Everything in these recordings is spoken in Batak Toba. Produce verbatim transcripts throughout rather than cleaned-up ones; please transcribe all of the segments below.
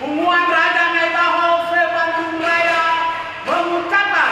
Punguan Raja Naitaho se-Bandung Raya mengucapkan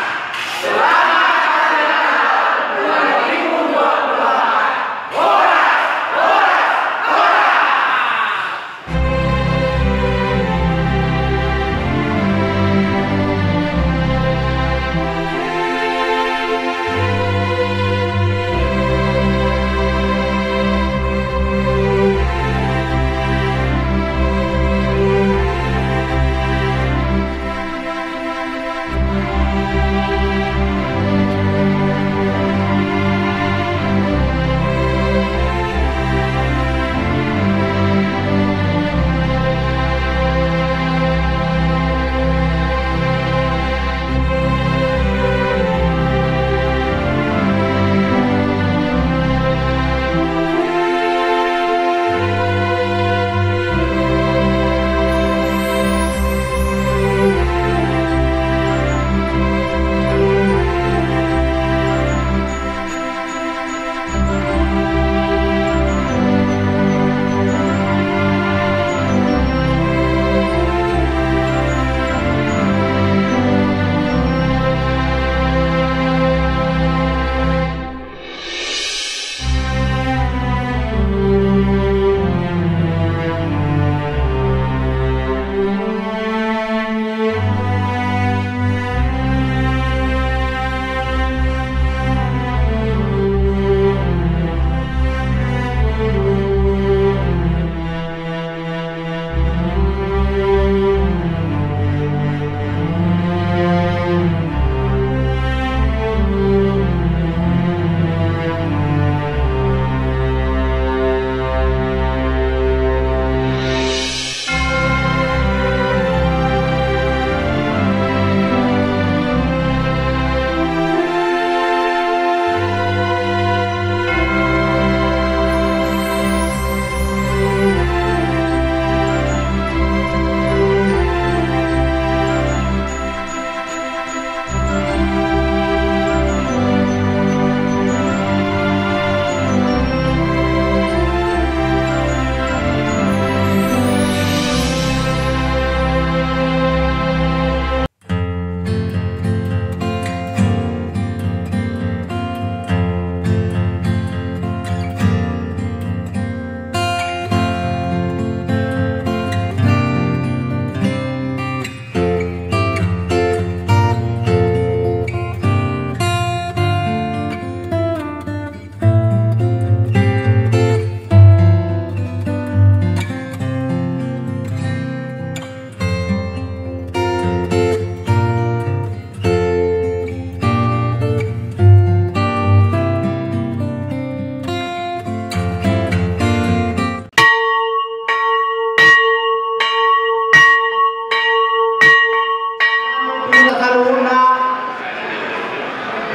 Saluhutna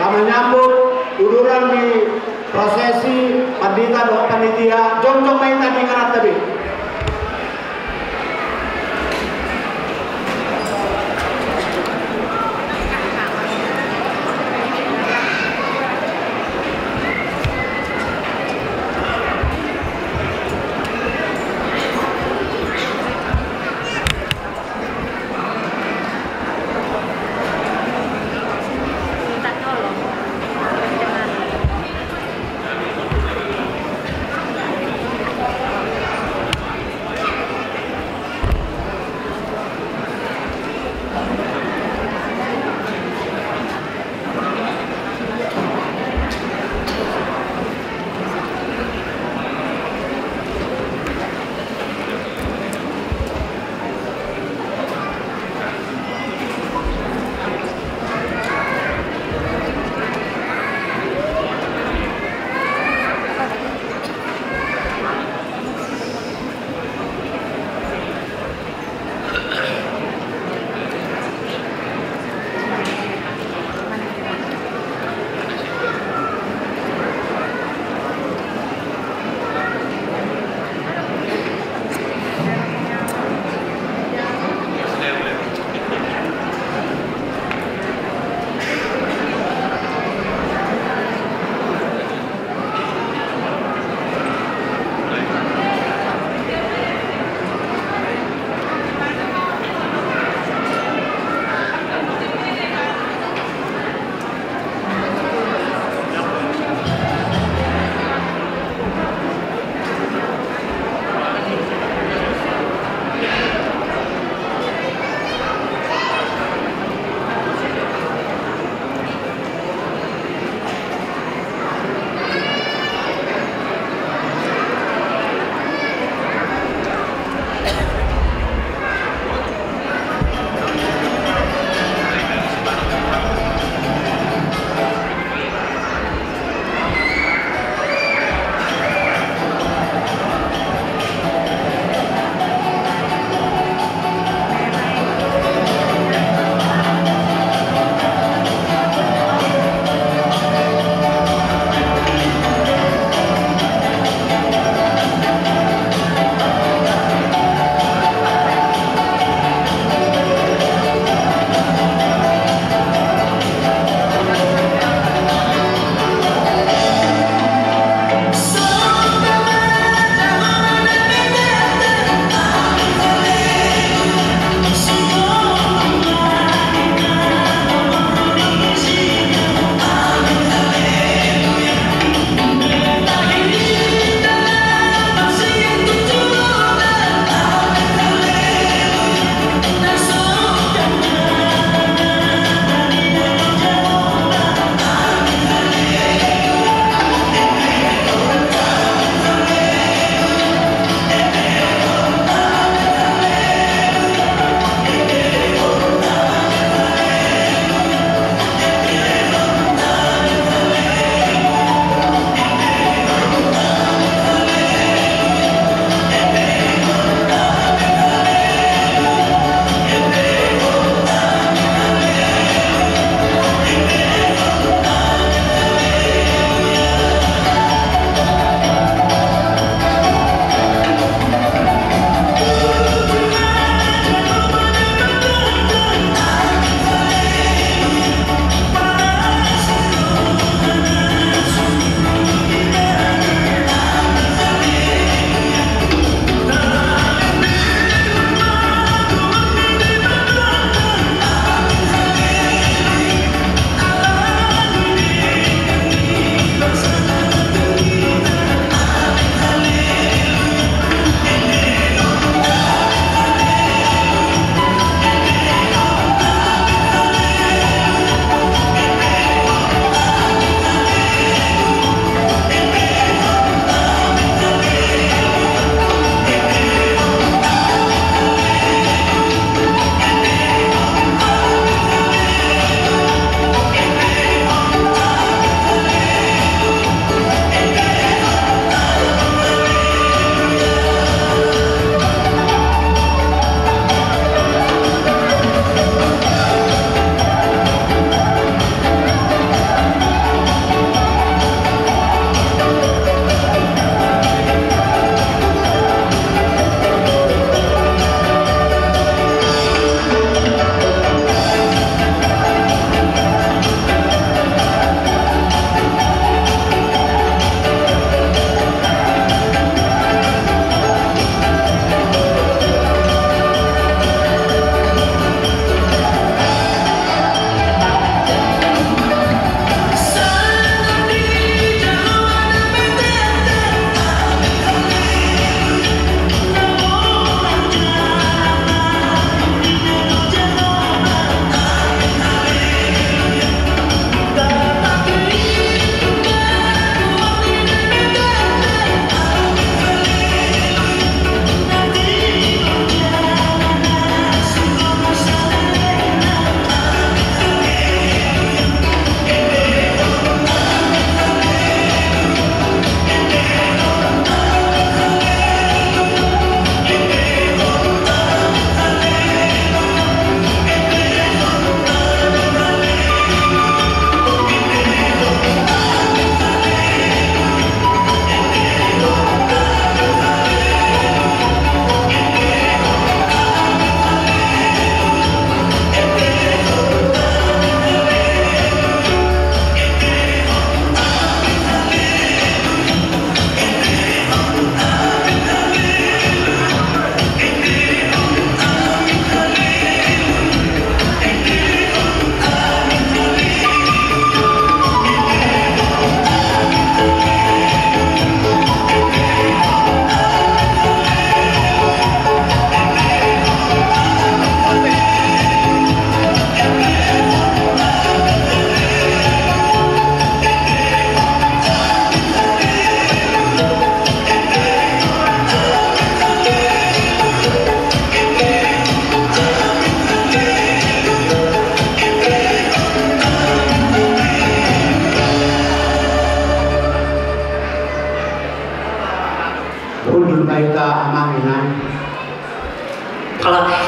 na manyambut uduran ni prosesi pandita dohot panitia, jongjong ma hita di ingananta be.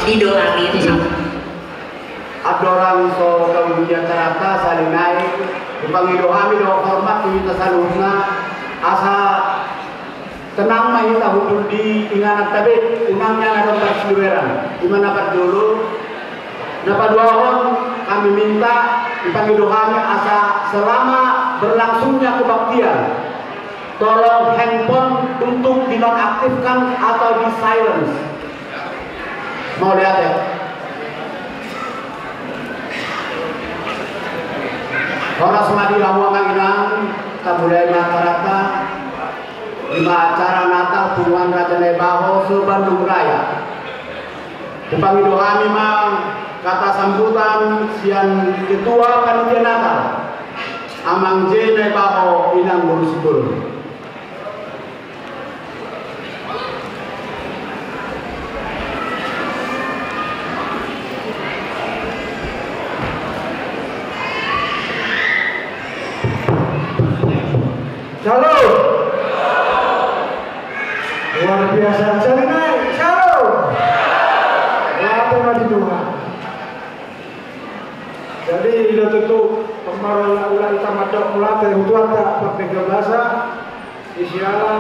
Di dohot hami tu sam- Andorang so tau di acaranta sahali nai, dipangido hami do hormat tu hita saluhutna, asa tenang ma hita hundul di ingananta be, unang nian adong parsilueran. I ma na parjolo. Na paduahon, hami minta, dipangido hami asa selama berlangsungnya kebaktian, tolong handphone untuk dinonaktifkan atau di silence. Mauliate. Horas ma di hamu amang inang, tamulai ma acaranta. I ma acara Natal Punguan Raja Naibaho se-Bandung Raya. Hupangido hami ma hata sambutan sian Ketua Panitia Natal, Amang J Naibaho, Inang Boru Simbolon. Shalom. Luar biasa. Sahali nai, shalom. Mauliate ma di Tuhan. Jadi, i do tutu, pamaro ula-ula hita mandok mauliate tu Tuhanta, pardenggan basa, di siala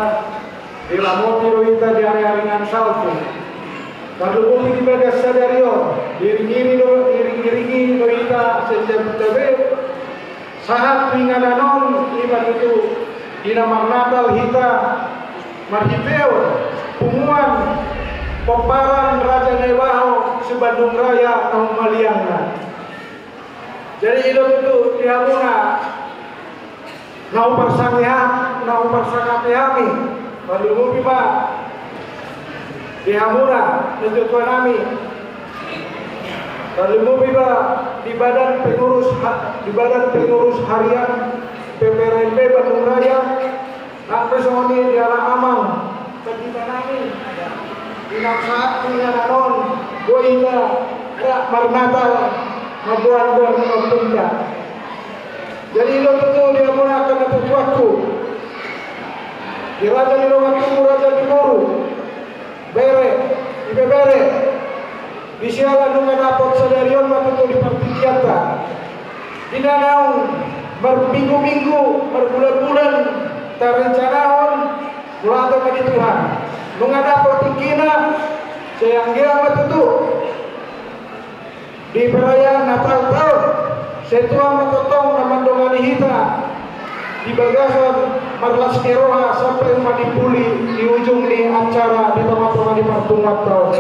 diramoti do hita di ari-ari na salpu. Tarlumobi di bagas sadari on, diiring-iring do, diiring-iringi do hita sian jabu-jabu. Sahat tu inganan on, i ma tutu di na marnatal hita marhitehon punguan pomparan Raja Naibaho se-Bandung Raya na humaliangna. Jadi, i do tutu di hamuna na huparsangapi, na huparsangapi hami, tarlumobi ma di hamuna natuatuanami, tarlumobi ma di badan pengurus ha-, di badan pengurus harian P P R M B Bandung Raya, nang pe songon i di halak amang panditanami, di na sahat tu inganan on, boi hita rap marnatal, mamboan-boan ni ompunta. Jadi, i do tutu di hamuna angka natuatuangku, di raja ni dongan tubu, raja ni boru, bere, ibebere, di siala nunga dapot sadari on ma tutu di partingkianta, di na naung marminggu-minggu, marbulan-bulan tarencanahon mauliate ma di Tuhan, nunga dapot tingkina, sai anggiat ma tutu di perayaan Natal on, sai tuat ma tongtong na mandongani hita di bagasan marlas ni roha sampe manimpuli di ujung ni acara di tonga-tonga ni parpunguanta on.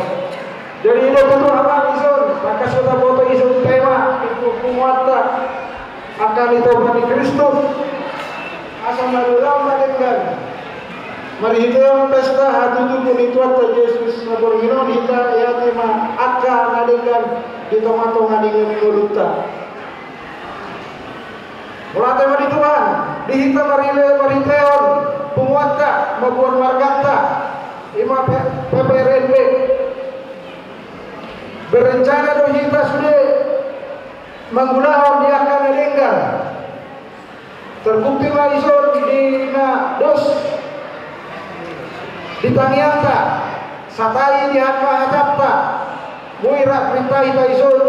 Jadi, i do tutu amang ison, tangkas ma taboto ison tema ni parpunguanta, angka nitopa ni Kristus, asa marulaon na denggan. Marhitehon pesta hatutubu ni Tuhanta Jesus na borngin on hita, ia hita ma angka na denggan di tonga-tonga ni ngolunta. Mauliate ma di Tuhan, di hita marile-, marhitehon punguanta, mamboan marganta, i ma P-, P P R M B. Berencana do hita sude mangulahon di angka na denggan. Terbukti ma ison di na dos di tangiangta, satai di angka hatanta, boi rap hita ison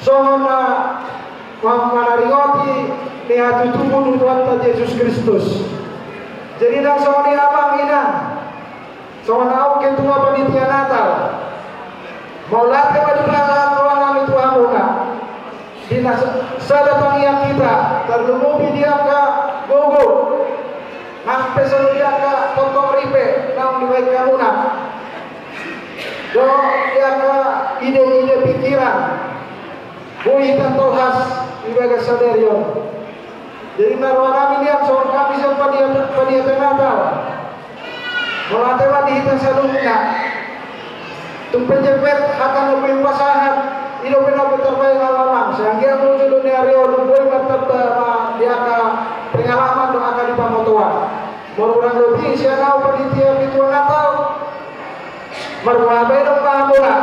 songon na ma-, manaringoti ni hatutubu ni Tuhanta Jesus Kristus. Jadi, nang songon i amang inang, songon ahu ketua panitia Natal, mauliate ma di pasahat rohanami tu hamuna. Di na sa-, sada tangiang hita, tarlumobi di angka gogo, nang pe songon i angka tongtong ripe naung dibahen hamuna, dohot di angka ide-ide pikiran, boi hita tolhas di bagas sadari on. Jadi, na rohanami nian songon hami sian panitia, panitia Natal, mauliate ma di hita saluhutna. Tung pe jempek hata na boi hupasahat, i dope na boi tarbahen amang, sai anggiat molo jolo ni ari on boi martamba ma di angka pengalaman dohot angka di pamotoan. Molo hurang lobi sian ahu panitia pituan Natal, marboha baenon ma hamuna.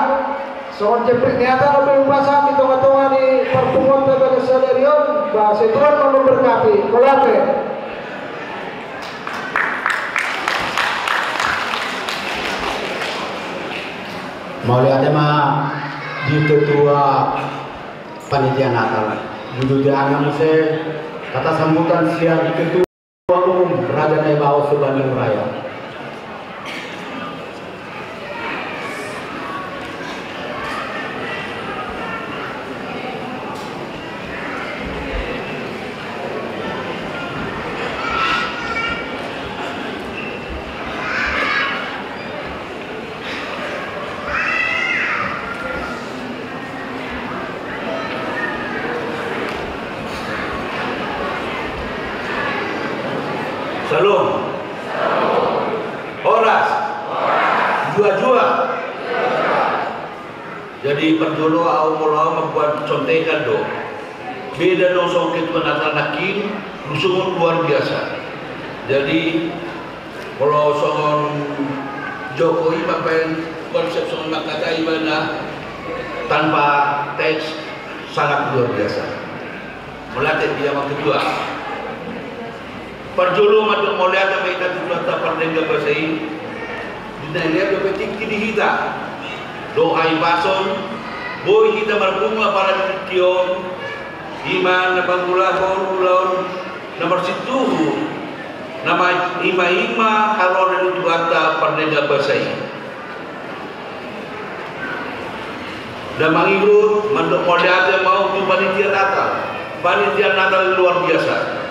Songon jempek ni hata na boi hupasahat di tonga-tonga ni parpunguanta bagas sadari on, ba sai Tuhan ma memberkati. Mauliate. Mauliate ma di ketua panitia Natal. Diuduti hami muse kata sambutan sian ketua umum Raja Naibaho se-Bandung Raya. Syalom. Horas. Juah-juah. Jadi parjolo ahu molo ahu mambuat contekan do. Beda do songon ketua Natal nangkin, songon luar biasa. Jadi molo songon Jokowi mambaen konsep songon mangkatai ibana tanpa teks, sangat luar biasa. Mauliate di amang ketua. Parjolo mandok mauliate ma hita tu Tuhanta pardenggan basa i. Di na lean dope tingki di hita. Dohot hahipason, boi hita marpungu apala di tingki on, i ma na mangulahon ulaon na marsintuhu, na ma-, i ma, i ma haroro ni Tuhanta pardenggan basa i. Na mangihut mandok mauliate ma ahu tu panitia Natal. Panitia Natal luar biasa.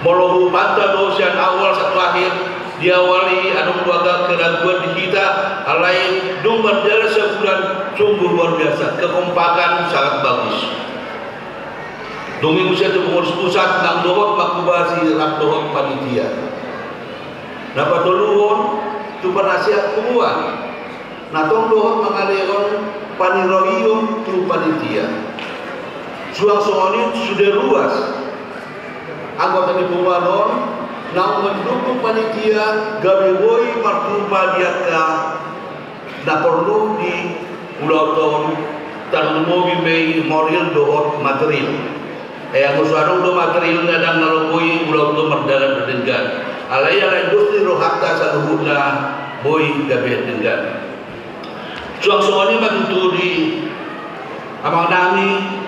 Molo hupantau do sian awal sahat tu akhir, di awal i adong do angka keraguan di hita, alai dung mardalan sabulan, sungguh luar biasa, kekompakan sangat bagus. Dung i muse tu pengurus pusat nang dohot mangkubasi rap dohot panitia. Na patoluhon tu penasehat punguan. Na tong dohot mangalehon panirahion tu panitia. Suang songon i sude ruas anggota ni punguan on naung mandukung panitia gabe boi martupa di angka na porlu di ulaon on, tarlumobi ma i moral dohot material. Ai anggo so adong do material na ndang na lomo i, ulaon on mardalan do denggan. Alai, alai dos ni rohanta saluhutna boi gabe denggan. Suang songon i ma tutu di amang nami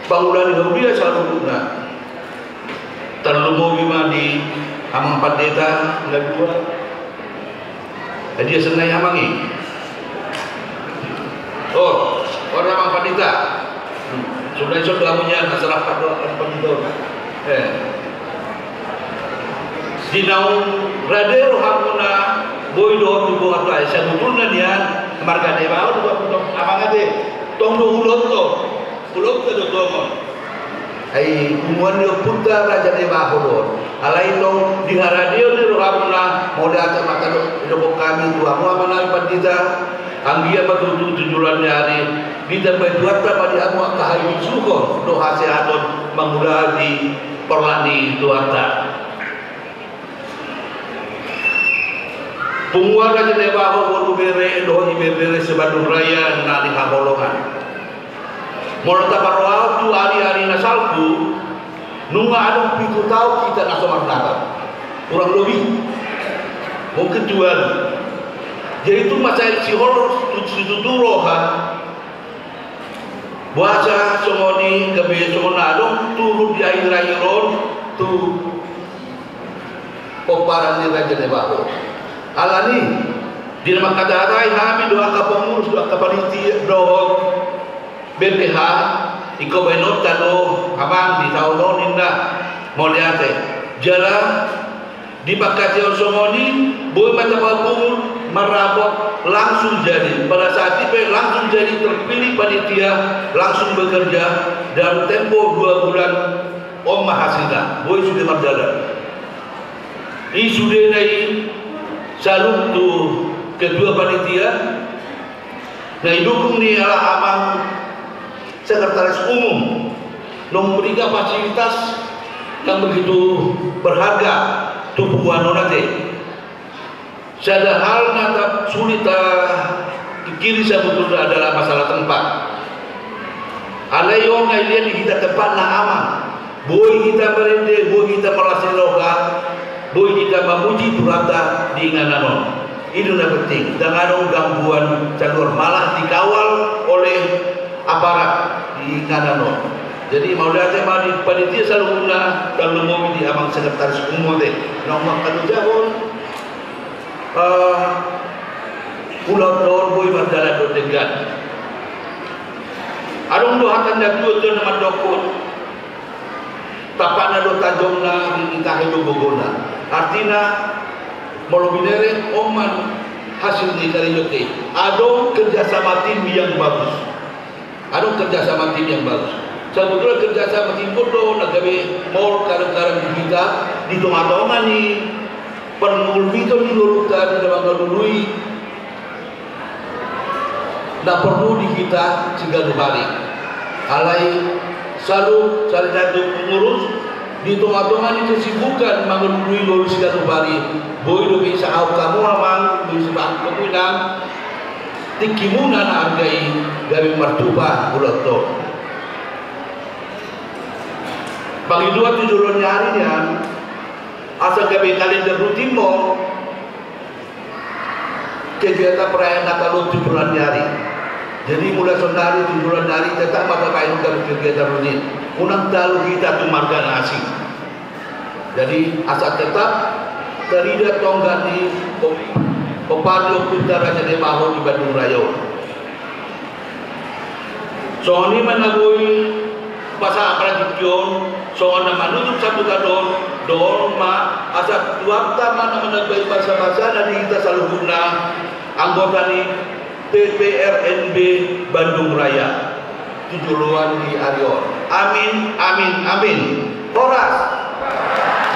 pangula ni huria saluhutna. Tarlumobi ma di amang pandita na dua. Dia songon i amang i. Oh, on amang pandita. Hmm. Sudah iso do hamu nian, asal apa do amang pandita. Eh. Di naung rade rohamuna boi dohot tubu atau ai sabutulna nian marga Dewa on do amang ate. Tong do ulaonta. Ulaonta do tongon. Ai punguan ni ompunta Raja Dewa do on. Alai tong di haradeon ni rohamuna, mauliate ma tadok, didok hami tu hamu amang nami pandita, anggiat ma tutu tu joloan ni ari ditambai Tuhanta ma di hamu angka habisuhon dohot hasehaton mangula di porlak ni Tuhanta. Punguan Raja Dewa, boru bere dohot ibebere se-Bandung Raya na hinaholongan. Molo taparrohahon tu ari-ari na salpu, nunga adong pitu taon hita na so marnatal. Kurang lebih. Mungkin dua. Jadi tung mansai sihol situtu roha. Boasa songon i gabe songon na adong turun di akhir-akhir on tu pomparan ni Raja Dewa on. Alani, di na mangkatahatai hami dohot angka pengurus dohot angka panitia dohot B P H, ingkon baenonta do amang di taon on ninna. Mauliate. Jala di pangkataion songon i, boi ma tapapungu marrapot langsung jadi. Pada saat i pe langsung jadi terpilih panitia, langsung bekerja, dalam tempo dua bulan on ma hasilna. Boi sude mardalan. I sudena i salut tu ketua panitia, na didukung ni halak amang sekretaris umum, na memberikan fasilitas yang begitu berharga tu punguan on ate. Sada hal na ta-, sulit tapikiri sabotulna adalah masalah tempat. Alai on na dilehon di hita tempatna amang. Boi hita marende, boi hita marlas ni roha, boi hita mamuji Tuhanta di inganan on. I do na penting, ndang adong gangguan saluhut, malah dikawal oleh aparat di inganan on. Jadi mauliate ma di panitia saluhutna, tarlumobi di amang sekretaris umum ate. Naung mangkalojahon, eh, ulaonta on boi mardalan dohot denggan. Adong do hata ni natuatua na mandokkon, tampakna do tajomna, ringkot tahe do gogona. Artina, molo binereng on ma hasil ni karejo te. Adong kerjasama tim yang bagus. Adong kerjasama tim yang bagus. Sebetulna kerjasama tim on do na gabe maol karejo-karejo di hita di tonga-tonga ni parngoluon ni ngolunta di na mangalului. Ndang porlu di hita siganup ari. Alai salut, salut na tu pengurus, di tonga-tonga ni kesibukan mangalului ngolu siganup ari, boi dope sahat hamu amang, boi sahat hamu inang, tingkimuna na arga i gabe martupa ulaonta on. Pangidoan tu joloan ni ari nian, asa gabe kalender rutin ma kegiatan perayaan Natal on tu joloan ni ari. Jadi mulai saonari tu joloan ni ari tetap ma tabaen on gabe kegiatan rutin. Unang talu hita tu marga na asing. Jadi asa tetap tarida tonggak ni Bupati Ompunta Raja Naibaho di Bandung Raya on. Songon i ma na boi pasahat partingkian on, songon na manutup sambutan on, dohonon ma asa Tuhanta ma na manambai basabasana di hita saluhutna anggota ni P P R N B Bandung Raya tu joloan ni ari on. Amin, amin, amin. Horas.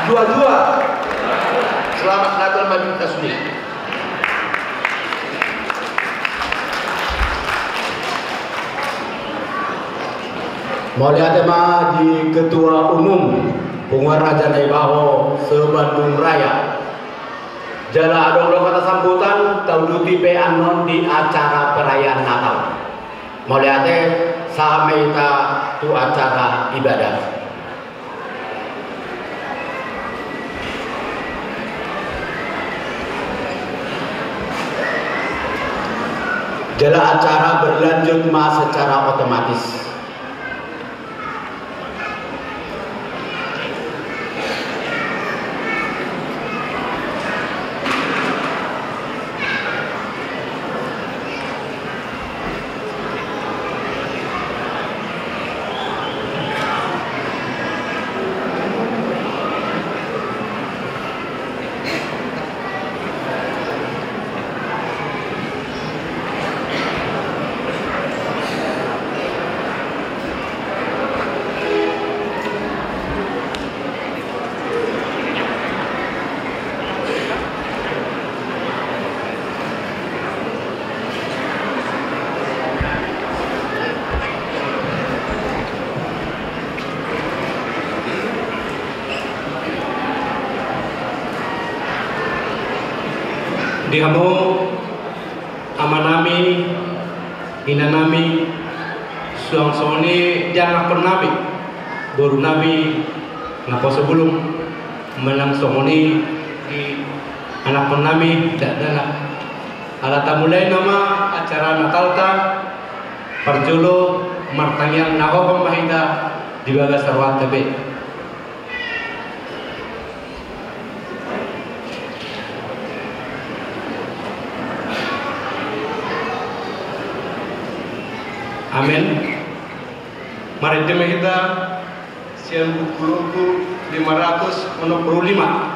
Juah-juah. Selamat Natal ma di hita sude. Mauliate ma di Ketua Umum Punguan Raja Naibaho se-Bandung Raya. Jala adong do hata sambutan, tauduti pe annon di acara perayaan Natal. Mauliate, sahat ma hita tu acara ibadah. Jala acara berlanjut ma secara otomatis. Di hamu amanami, inanami, suang songon i di anakkonnami, borunami, naposo bulung, manang songon i di anakkonnami dakdanak. Ala tamulai nama acara Natalta, parjolo martangiang na hohom ma hita di bagasan rohanta be. Amen. Marende ma hita sian Buku Loko lima ratus onom pulu lima.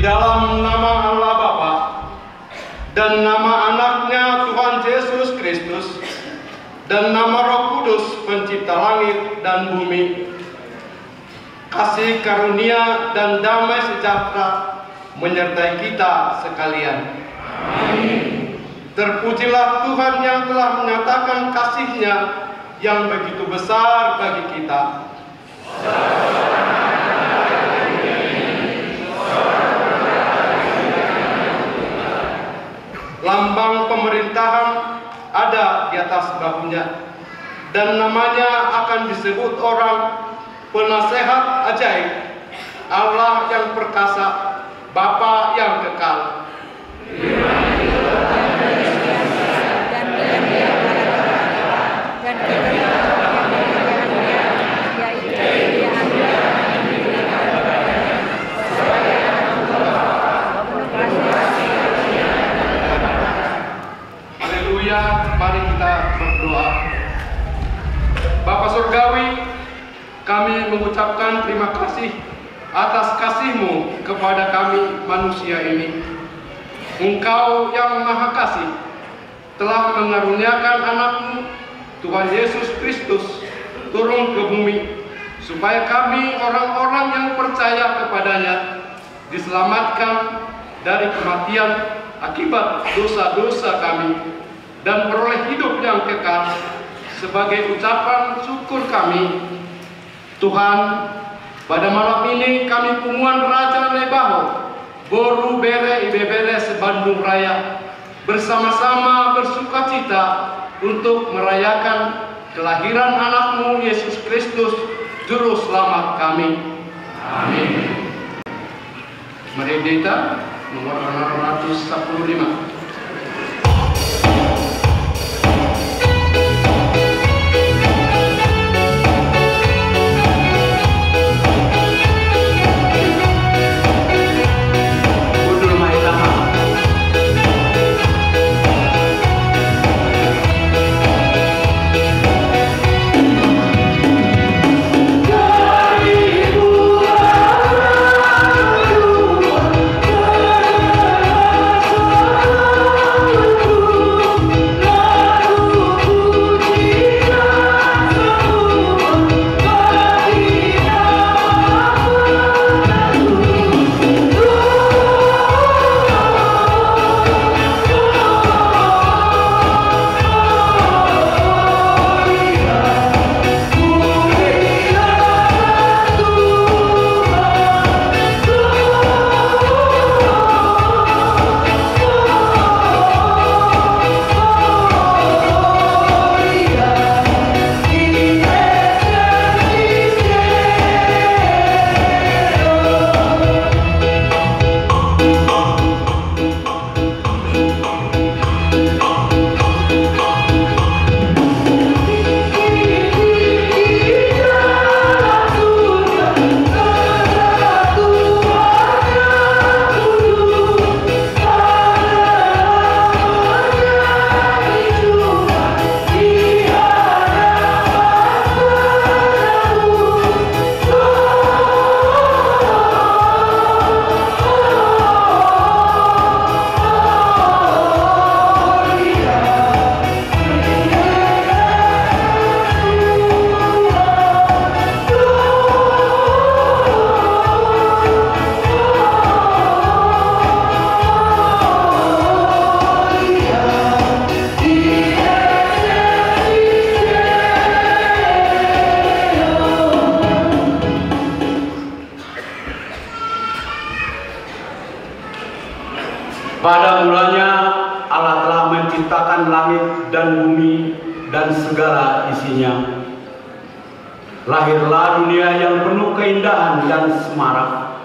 Dalam nama Allah Bapa, dan nama Anaknya Tuhan Yesus Kristus, dan nama Roh Kudus, Pencipta langit dan bumi, kasih karunia dan damai sejahtera menyertai kita sekalian. Amin. Terpujilah Tuhan yang telah menyatakan kasih-Nya yang begitu besar bagi kita. Lambang pemerintahan ada di atas bahunya, dan namanya akan disebut orang Penasehat Ajaib, Allah yang Perkasa, Bapa yang Kekal. Haleluya, mari kita berdoa. Bapa Surgawi, kami mengucapkan terima kasih atas kasih-Mu kepada kami manusia ini. Engkau yang Maha Kasih telah mengaruniakan Anak-Mu, Tuhan Yesus Kristus, turun ke bumi, supaya kami orang-orang yang percaya kepada-Nya diselamatkan dari kematian akibat dosa-dosa kami dan beroleh hidup yang kekal. Sebagai ucapan syukur kami, Tuhan, pada malam ini kami punguan Raja Naibaho, boru, bere, ibebere se-Bandung Raya, bersama-sama bersukacita untuk merayakan kelahiran Anak-Mu, Yesus Kristus, Juru Selamat kami. Amin. Maria Deta, nomor enam ratus sepuluh lima. Pada mulanya Allah telah menciptakan langit dan bumi dan segala isinya. Lahirlah dunia yang penuh keindahan dan semarak.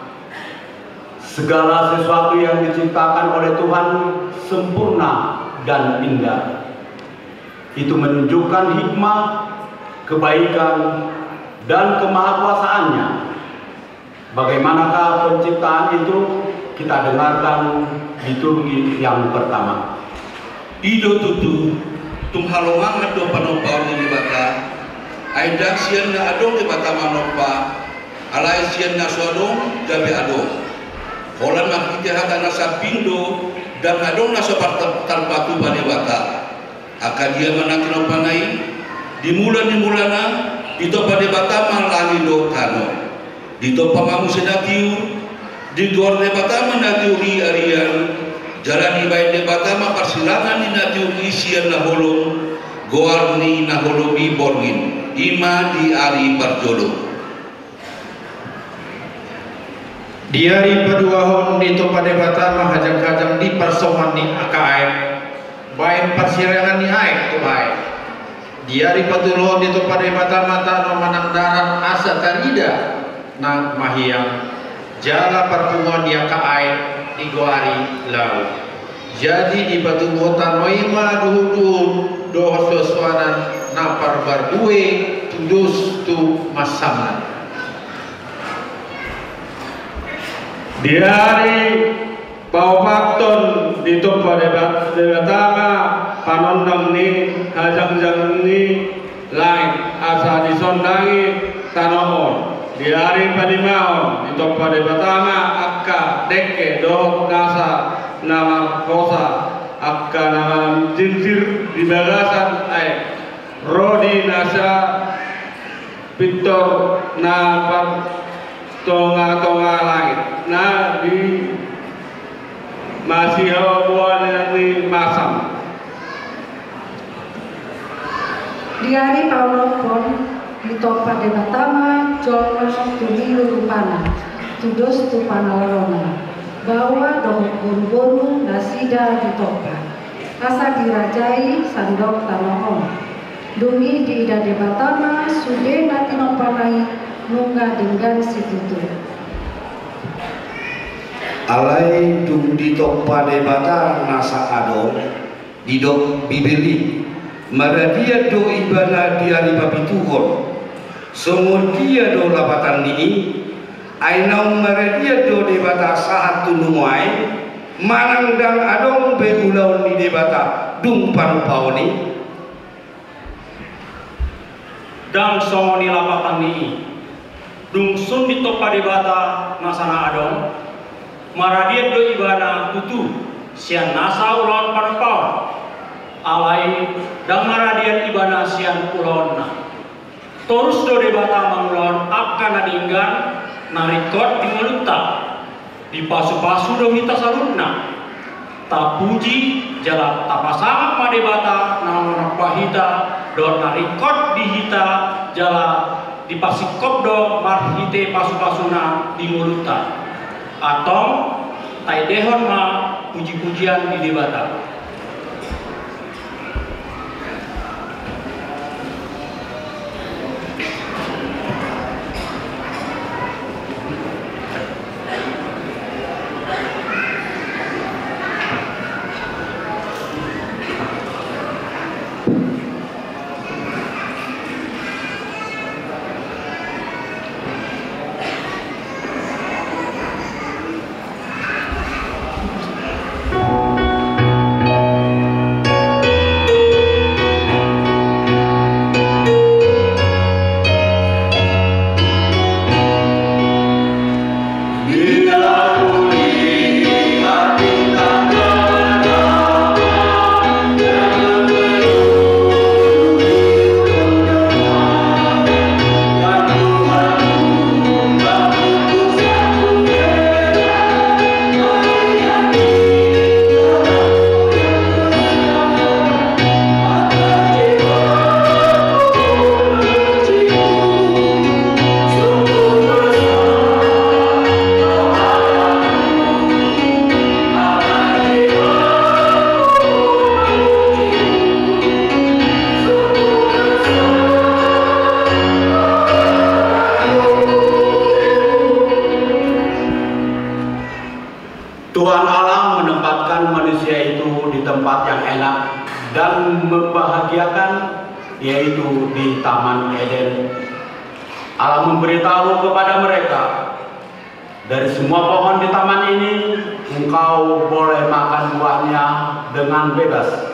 Segala sesuatu yang diciptakan oleh Tuhan sempurna dan indah. Itu menunjukkan hikmah, kebaikan, dan kemahakuasaan-Nya. Bagaimanakah penciptaan itu? Kita dengarkan liturgi yang pertama. I do tutu, tung halongangan do panompaon ni Debata, ai ndang sian na adong Debata manompa, alai sian na so adong gabe adong. Holan marhite hata na sambing do, ndang adong na so par-, tarpatupa Debata. Angka dia ma na tinompana i? Di mula ni mulana, ditompa Debata ma langit dohot tano. Ditompa ma muse na tiur, digoar Debata ma na tiur i arian, jala dibahen Debata ma parsirangan ni na tiur i sian na holom, goar ni na holom i borngin, i ma di ari parjolo. Di ari paduahon ditompa Debata ma hajanghajang di parsongoan ni angka aek, bahen parsirangan ni aek tu aek. Di ari patoluhon ditompa Debata ma tano manang darat asa tarida na mahiang, jala parpunguan ni angka aek digoari laut. Jadi dipatubuhon tano i ma duhutduhut dohot suansuanan na parbarbue, tudos tu mansamna. Di ari paopathon ditompa Deba-, Debata ma panondang ni hajangjang ni langit asa disondangi tano on. Di ari palimahon ditompa Debata ma angka dengke dohot nasa na marhosa, angka na manjirjir di bagasan aek, ro di nasa pintor na partongatonga langit, na di masihaboan ni mansam. Di ari paonomhon ditompa Debata ma jolma tu niu rupana, tudos tu pangalorona, baoa dohot boruboru nasida ditompa, asa dirajai sandok tano on. Dung i diida Debata ma sude na tinompana i nunga denggan situtu. Alai dung ditompa Debata nasa adong, didok Bibel i, maradian do ibana di ari papituhon. Songon dia do lapatan ni i? Ai naung maradian do Debata sahat tu nuaeng? Manang ndang adong be ulaon ni Debata dung panumpaon i? Ndang songon i lapatan ni i. Dung sun ditompa Debata nasa na adong, maradian do ibana tutu sian nasa ulaon panumpaon. Alai ndang maradian ibana sian ulaonna. Torus do Debata mangulahon angka na denggan na ringkot di ngolunta. Dipasupasu do hita saluhutna. Tapuji jala tapasangap ma Debata na manompa hita dohot na ringkot di hita, jala dipasingkop do marhite pasupasuna di ngolunta. Antong, taendehon ma pujipujian di Debata. Tuhan Allah menempatkan manusia itu di tempat yang enak dan membahagiakan, yaitu di Taman Eden. Allah memberitahu kepada mereka, "Dari semua pohon di taman ini, engkau boleh makan buahnya dengan bebas.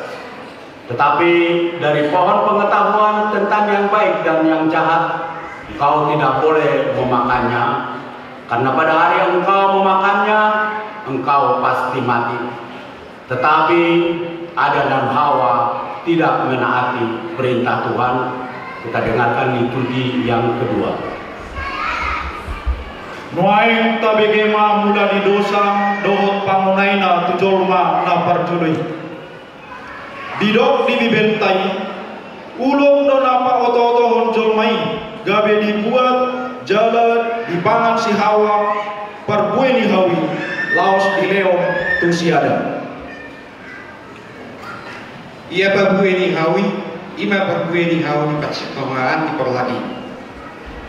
Tetapi dari pohon pengetahuan tentang yang baik dan yang jahat, engkau tidak boleh memakannya. Karena pada hari engkau memakannya, mati. Tetapi Adam dan Hawa tidak menaati perintah Tuhan. Kita dengarkan liturgi yang kedua. Nuaeng tabege ma mula ni dosa dohot pangonaina tu jolma na parjolo i. Didok di Bibelta i, ulok do na paotootohon jolma i, gabe dibuat jala dipangan si Hawa, parbue ni hau i, laos dilehon tu si Adam. Ia parbue ni hau i, i ma parbue ni hau ni parsitongaan ni porlak i.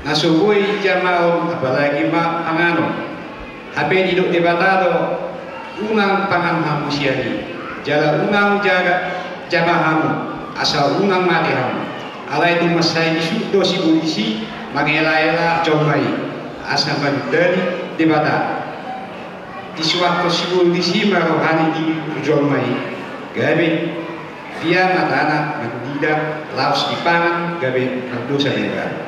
Na so boi jamaon, apalagi ma panganon. Hape didok Debata do, unang pangan hamu sian i, jala unang jaga jama hamu, asa unang mate hamu. Alai dung mansai disuk do sibolis i mangelaela jolma i, asa manundali Debata. Disuathon sibolis i ma rohani di jolma i, gabe dia matana mandida, laos dipangan gabe mardosa ma ibana.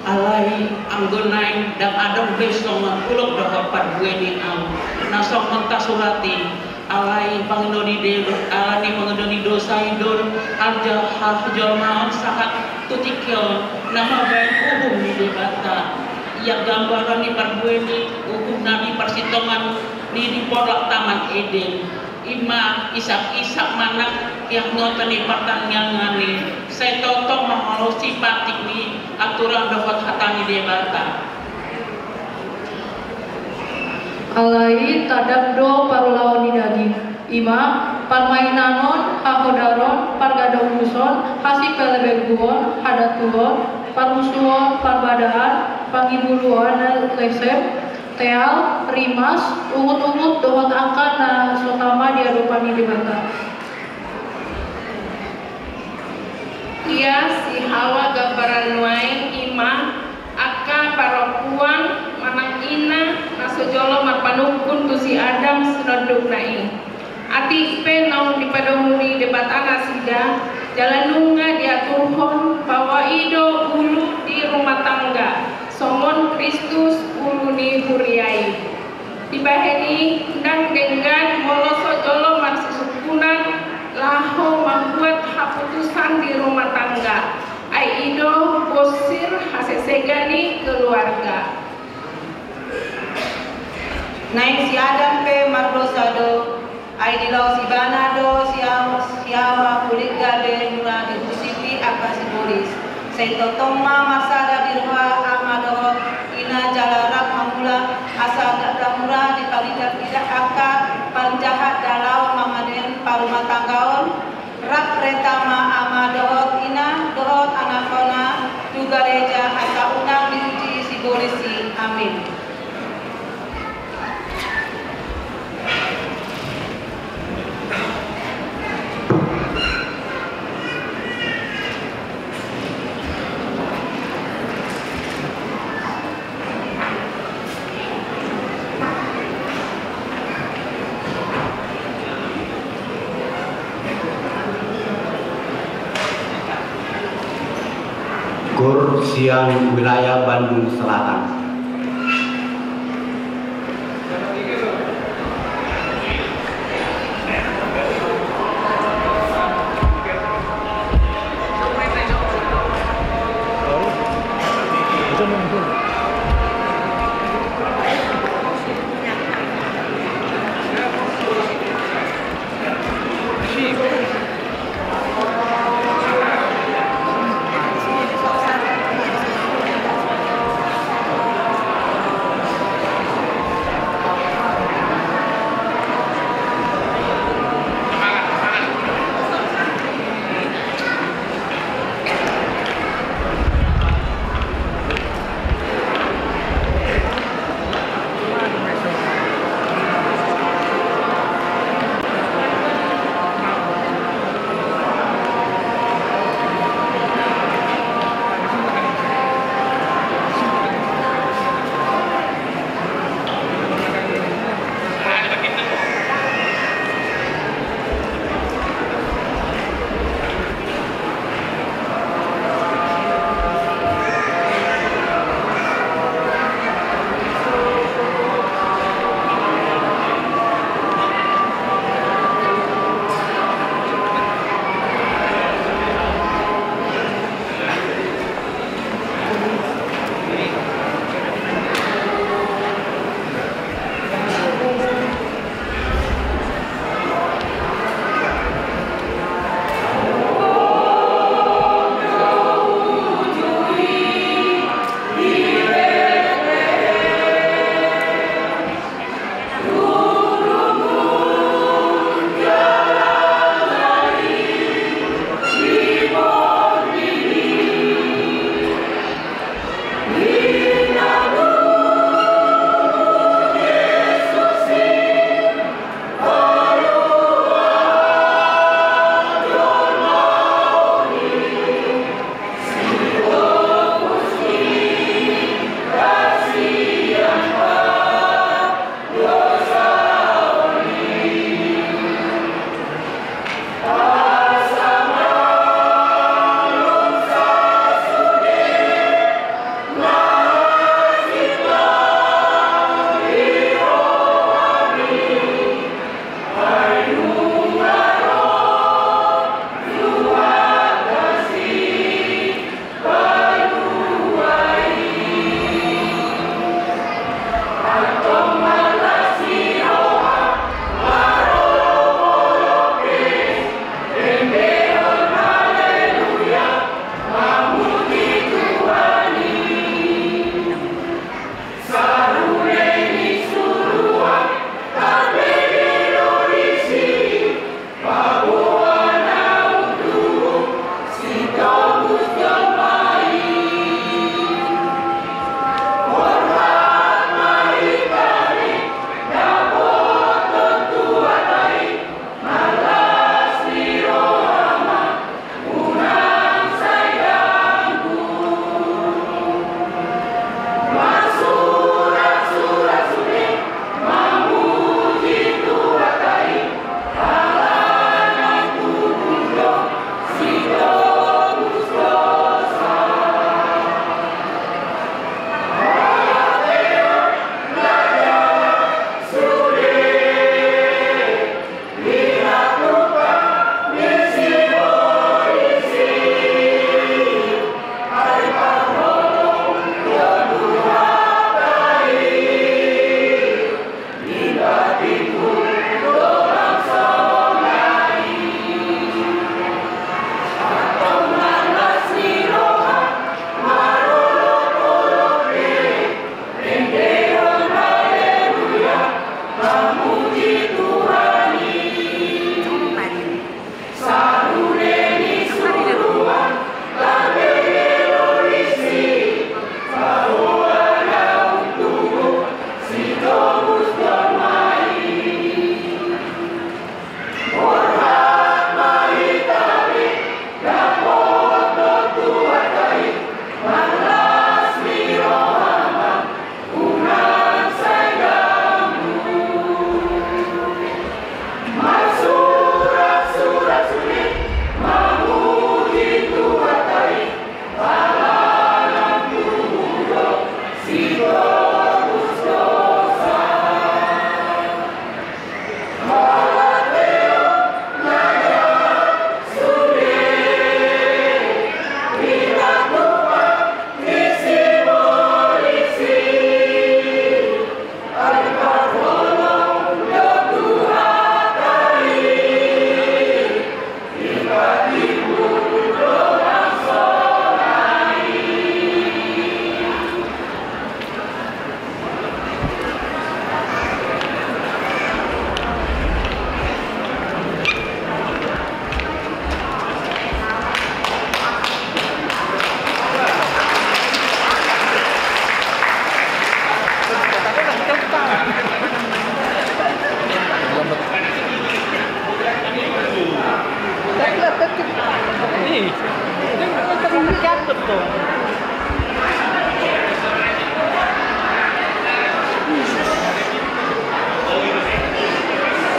Alai anggo naeng ndang adong be songon ulok dohot parbue ni hau na songon tasurat i. Alai pangidoan ni do, alani pangidoan ni dosa i do, arja hajolmaon sahat tu tingki on na mambahen uhum ni Debata. Ia gambaran ni parbue ni uhum na di parsitongaan ni di porlak Taman Eden. I ma Isak, Isak manang tiang noto ni partangiangan i, sai tongtong mangoloi patik ni aturan dohot hata ni Debata. Alai tadap do parulaon ni daging, i ma parmainanon, hahodaron, pargadomuson, hasipelebelguon, hadatuon, parmusuon, parbadaan, pangibuluon na lesem, teal, rimas, ungut-ungut dohot angka na so tama di adopan ni Debata. Ia si Hawa gambaran nuaeng, i ma angka parompuan manang ina na so jolo marpanungkun tu si Adam sinondukna i. Atik pe naung dipadomu ni Debata nasida, jala nunga diaturhon bahwa i do ulu di rumah tangga, songon Kristus ulu ni huria i. Dibahen i, ndang denggan molo so jolo marsisungkunan laho mambuat haputusan di rumah tangga, ai i do bosir hasesegan ni keluarga. Naeng si Adam pe mardosa do, ai dilaos ibana do si Hawa, si Hawa hulit gabe mula dihusipi angka sibolis. Sai tongtong ma marsada di roha ama dohot ina jala rap mangula asa ndang mura dipalidak-lidak angka paling jahat na laho mamaden parumatanggaon. Rap reta ma ama dohot ina dohot anakna tu gareja asa unang diuji sibolis i. Amin. Gor sian wilayah Bandung Selatan.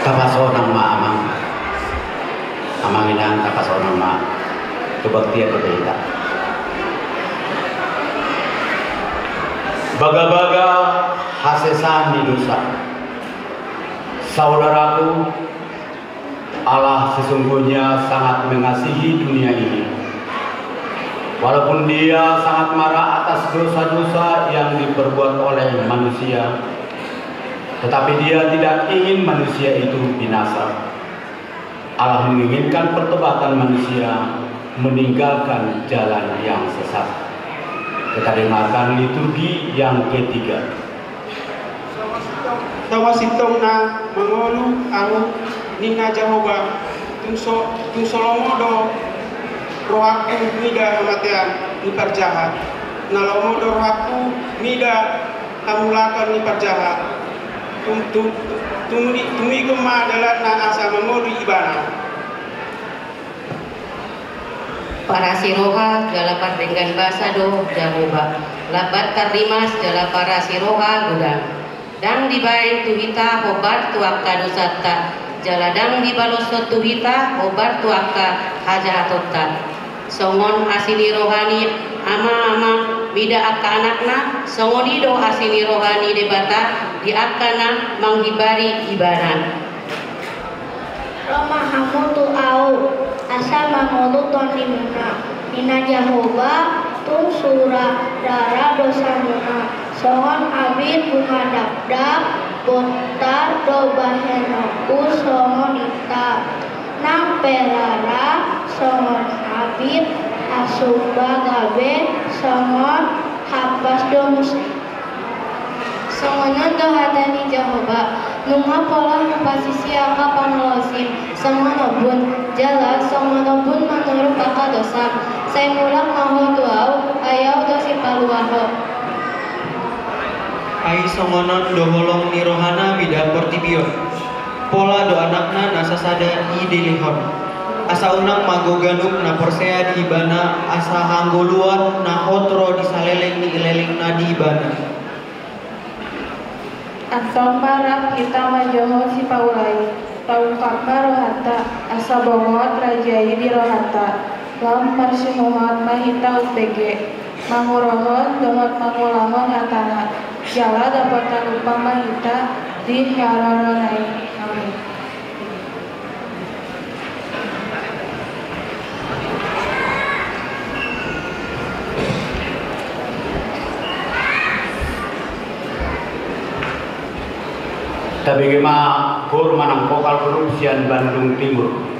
Tapasonang ma, Amang. Amang Inang, tapasonang ma. Kebaktian do hita. Bagabaga hasesaan ni dosa. Saudaraku, Allah sesungguhnya sangat mengasihi dunia ini. Walaupun Dia sangat marah atas dosa-dosa yang diperbuat oleh manusia, tetapi Dia tidak ingin manusia itu binasa. Allah menginginkan pertobatan manusia, meninggalkan jalan yang sesat. Kita dengarkan liturgi yang ketiga. Songon sintongna mangolu ahu, ninna Jahowa, tung so, tung so lomo do rohangku mida hamatean ni parjahat. Na lomo do rohangku mida hamulakan ni parjahat. Tung, tung, tung, tung, tung ikut ma dalanna asa mangolu ibana. Parasi roha jala pardenggan basa do Jahowa, lambat tarrimas jala parasi roha godang. Ndang dibaen tu hita hombar tu angka dosanta, jala ndang dibaloshon tu hita hombar tu angka hajahatonta. Songon asi ni roha ni ama-ama mida angka anakna, songon i do asi ni roha ni Debata di angka na manghimbari Ibana. Ro ma hamu tu ahu, asa mangolu tondimuna, ninna Jahowa, tung sura rara dosamuna, songon abit bunga dakdak, bontar do bahenonku songon intar. Nang pe rara songon abit, hasumba gabe songon hapas do muse. Songon on do hata ni Jahowa, nunga pola hupasisi angka pangalaosim, songon ombun, jala songon ombun manuruk angka dosam. Sai mulak ma ho tu ahu, ai ahu do sipalua ho. Ai songon on do holong ni rohana mida portibi on. Pola do anakna na sasada i dilehon. Asa unang mago ganup na porsea di ibana, asa hanggoluan na hot ro di saleleng ni lelengna di ibana. Antong ma rap hita manjou sipaulai, paungkap ma rohanta, asa bongot raja i di rohanta. Lam marsihohot ma hita umbege, manguruhon dohot mangulahon hatana, jala dapotan upa ma hita di harorona i. Amin. Tabege ma, Gor manang Vokal Grup sian Bandung Timur.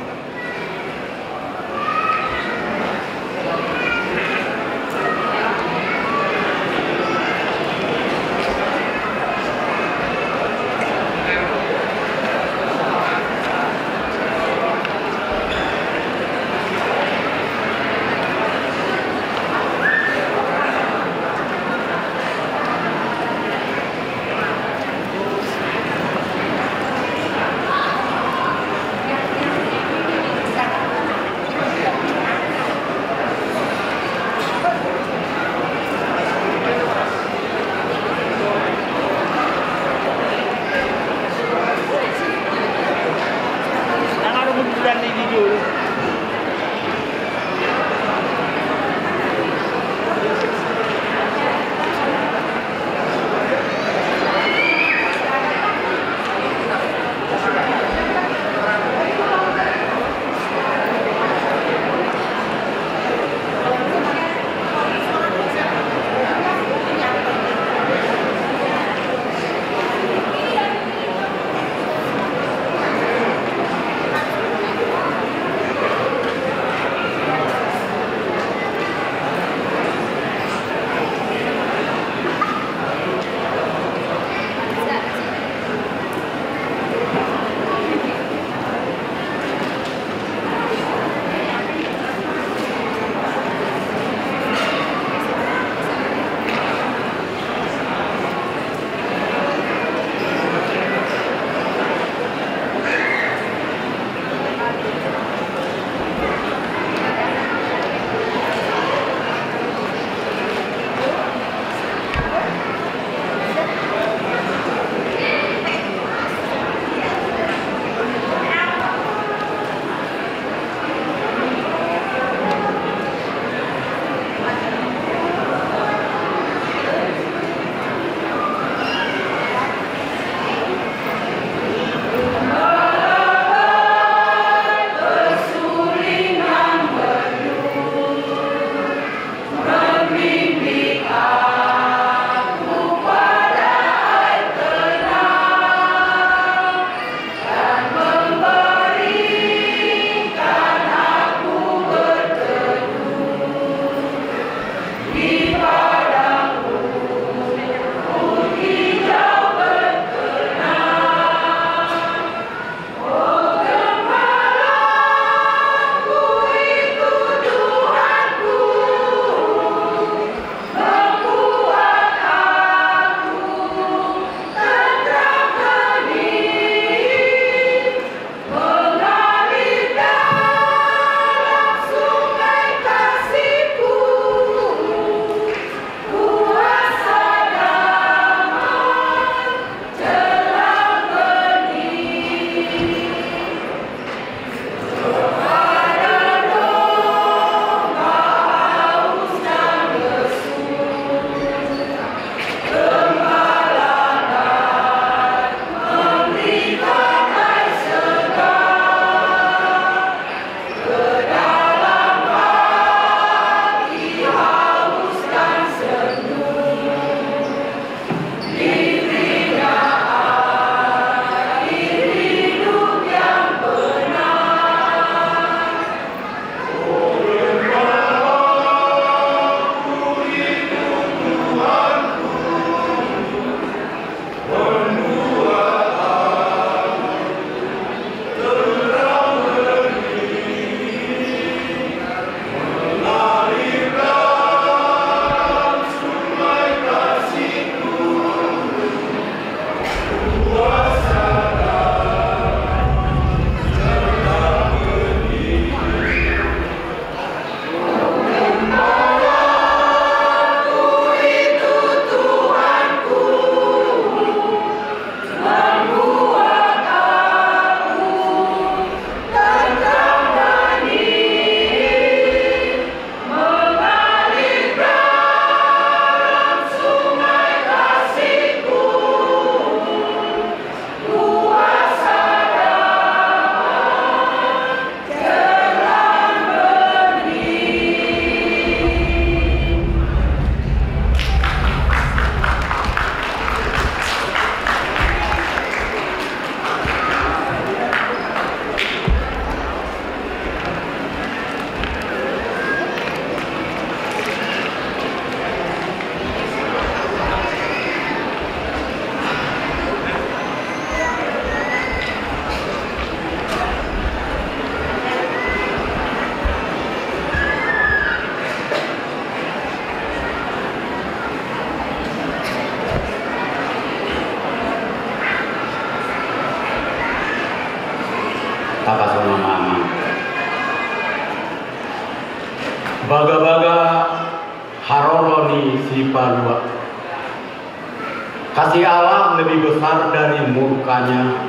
Kasih Allah lebih besar dari murkanya.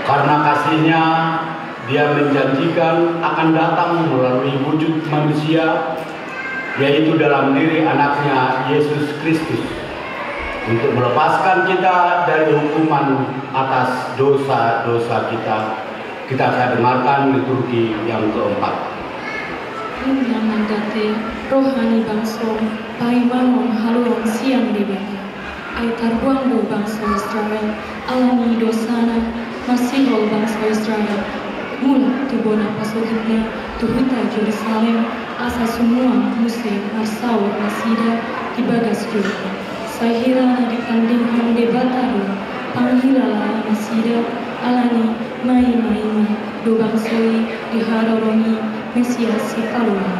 Karena kasihnya, Dia menjanjikan akan datang melalui wujud manusia, yaitu dalam diri Anaknya, Yesus Kristus, untuk melepaskan kita dari hukuman atas dosa-dosa kita. Kita akan dengarkan liturgi yang keempat. Nunga mandate roha ni bangso paimahon haluaon sian Debata. Ai tarbuang do bangso Israel ala ni dosana. Masihol bangso Israel mulak tu bona pasogitna tu huta Jerusalem, asa sumuang muse marsaor nasida di bagas Jordan. Sai hira na ditandinghon Debata do panghilalaannasida, ala ni maimaima do bangso i di haroro ni Mesias Sipalua.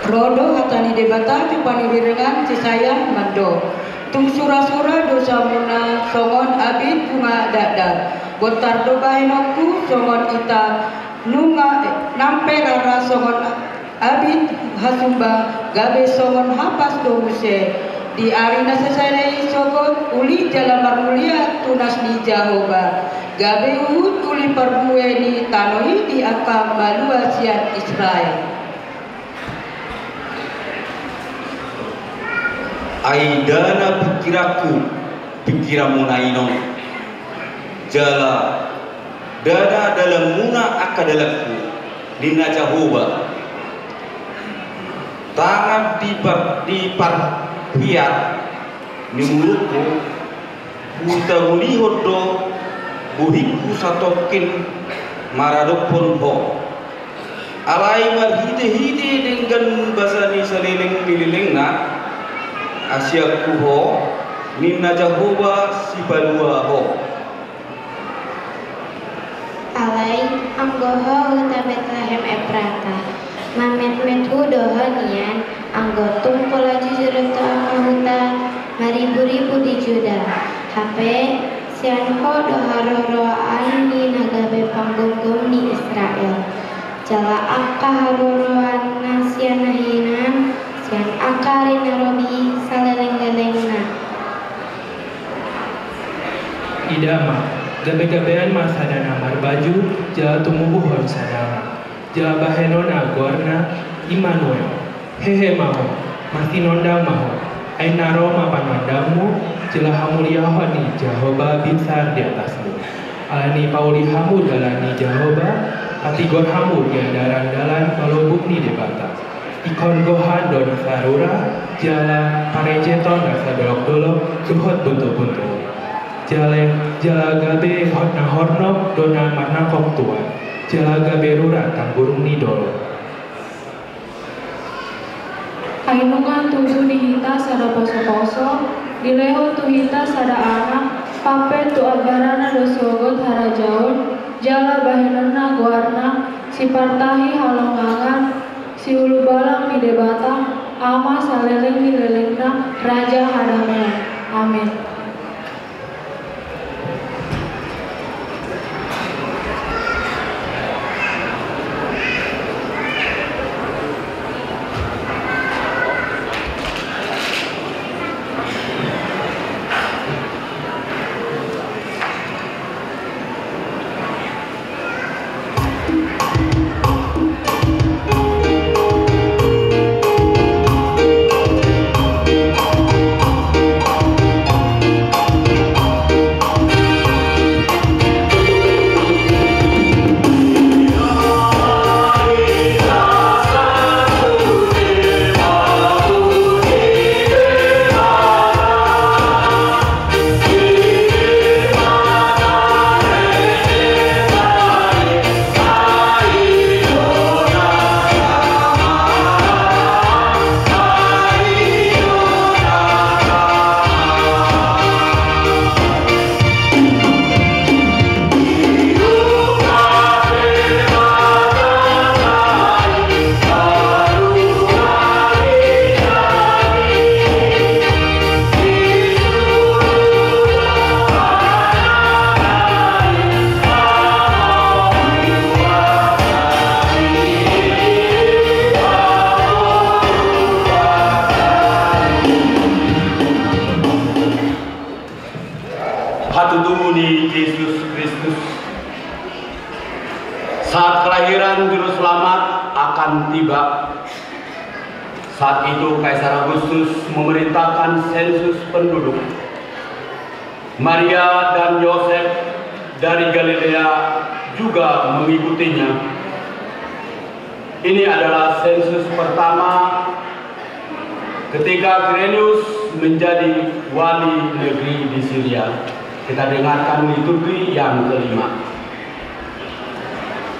Ro do hata ni Debata tu panurirang Jesaya, mandok: Tung surasura dosamuna songon abit bunga dakdak. Bontar do bahenonku songon ita, nunga, eh, nampe rara songon abit hasumba, gabe songon hapas do muse. Di ari na sasada i sogot uli jala marmulia tunas ni Jahowa, gabe huhut uli parbue ni tano i di angka malua sian Israel. Ai ndada pingkiranku pingkiranmuna, Inon, jala ndada dalanmuna angka dalanku, ninna Jahowa. Tangan di par-, di parhiar ni mulutku, hutahulihon do bohingku satongkin maradophon ho. Alai marhitehite denggan basa ni saleleng ni lelengna, asianku ho, ninna Jahowa, Sipalua ho. Alai anggo ho, huta Betlehem Efrata, mametmet hu do ho nian, anggo tung pola jujur tu angka huta mariburibu di Juda. Hape sian ho do haroroan ni na gabe panggomgom ni Israel, jala angka haroroanna sian na hinan, sian angka ari na robi salelenglelengna. Ida ma, gabegabean ma sada na marbaju, jala tumubuhon sada anak, jala bahenonna goarna Immanuel. Hehe ma ho, marsinondang ma ho, ai na ro ma panondangmu, jala hamuliaon ni Jahowa binsar di atasmu. Ala ni pauli hamu dalan ni Jahowa, patigor hamu di andalandalan palubuk ni Debata. Ingkon gohan do na sarura, jala parenceton na sadolokdolok, dohot buntuhbuntuhon. Jala, jala gabe hot na hornop do na marnangkok tuan, jala gabe rura tamburung ni dolok. Ai nunga tubu di hita sada posoposo, dilehon tu hita sada anak, pampet tu ambarana do sogot harajaon, jala bahenonna goarna, Sipartahi halongangan, Siulubalang ni Debata, Ama saleleng ni lelengna, Raja hadameon. Amen. Hatutubu ni Jesus Kristus. Saat kelahiran Juru Selamat akan tiba, saat itu Kaisar Agustus memerintahkan sensus penduduk. Maria dan Yosef dari Galilea juga mengikutinya. Ini adalah sensus pertama ketika Kirenius menjadi wali negeri di Siria. Kita dengarkan liturgi yang kelima.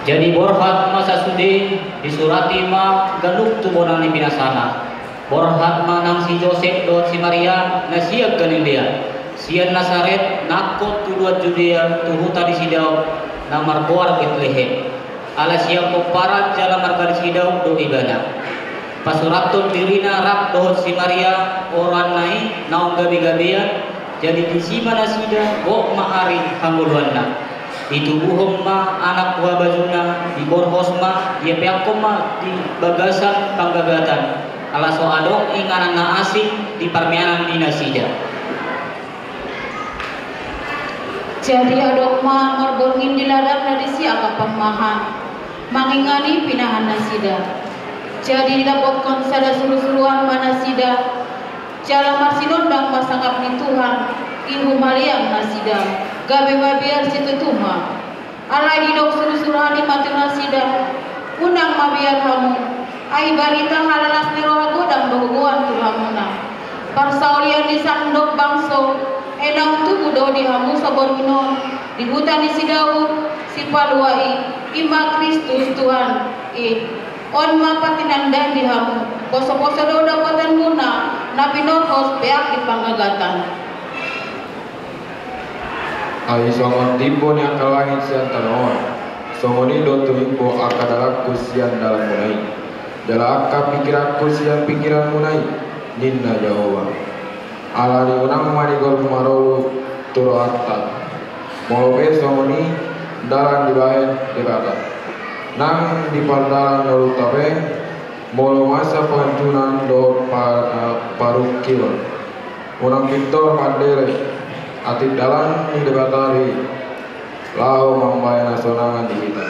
Jadi borhat ma sasude, disurati ma ganup tu bonang ni pinasana. Borhat ma nang si Josep dohot si Maria na sian Galilea, sian Nasaret nangkok tu luat Judea tu huta ni si Daud na margoar Betlehem. Ala sian pomparan jala marga ni si Daud do ibana. Pasurathon dirina rap dohot si Maria goarna i naung gabegabean, jadi disi ma nasida gok ma ari hangoluanna. Ditubuhon ma anak tu habajuna, diborhos ma, diapeakkon ma di bagasan panggagatan, ala so adong inganan na asing di parmeanan ni nasida. Jadi adong ma marborngin di ladang na disi angka parmahan, mangingani pinahan nasida. Jadi didapothon sada surusuruan ma nasida, jala marsinondang ma sangap ni Tuhan, i humaliang nasida, gabe mabiar situtu ma. Alai didok surusuruan i ma tu nasida: Unang mabiar hamu, ai barita halalas ni roha godang do huboan tu hamuna. Parsaulian ni sandok bangso, ai naung tubu do di hamu saborngin on, di huta ni si Daud, Sipalua i, i ma Kristus Tuhan i. On ma patinandaan di hamu, posoposo do dapotanmuna, na pinorhos peak di panggagatan. Ai songon timbo ni angka langit sian tano on, songon i do tumimbo angka dalanku sian dalanmuna i, jala angka pikiranku sian pikiranmuna i, ninna Jahowa. Alani unang ma digol marolu tu rohanta, molo pe songon i dalan dibahen Debata. Nang di pardalan ngolunta pe, molo masa pangunjunan dohot pa-, parungkilon, unang pintor mandele, atik dalan ni Debata do i, laho mambahen hasonangan di hita.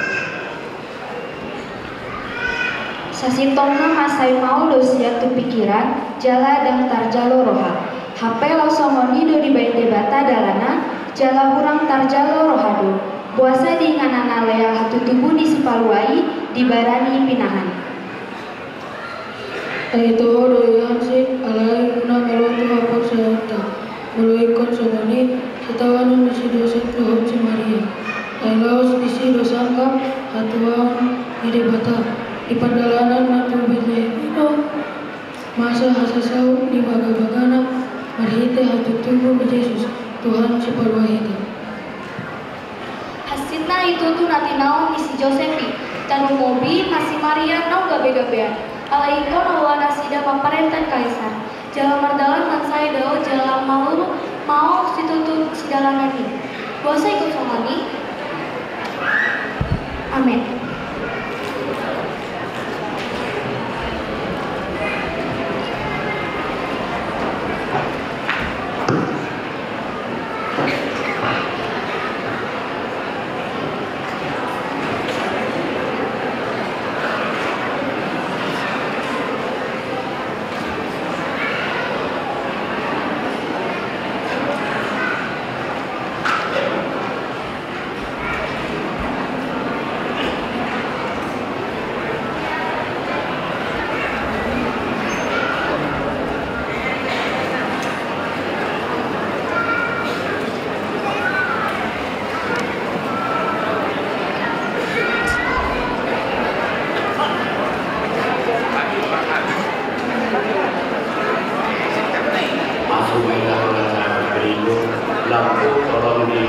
Sasintongna mansai maol do sian tu pikiran, jala ndang tarjalo roha. Hape laos songon i do dibahen Debata dalanna, jala hurang tarjalo roha do. Boasa di inganan na lea hatutubu ni Sipalua i dibarani pinahan. Ai toho do i hansit, alai unang olo tu haporseaonta. Molo ingkon songon i, sitaonon ni si Josep dohot si Maria. Ai laos disi do sangkap hatuaon ni Debata. Di pardalanan na tu Betlehem i do masa hasasaut ni bagabagana marhite hatutubu ni Jesus, Tuhan Sipalua hita. Hansitna i tutu na tinaon ni si Josep i, tarlumobi ma si Maria naung gabegabean. Alai ingkon olo nasida mamparenta Kaisar, jala mardalan mansai dao jala malurung ma situtu sidalanan i. Boasa ingkon songon i? Amen. Masuk baik dalam acara berikut, lampu tolong di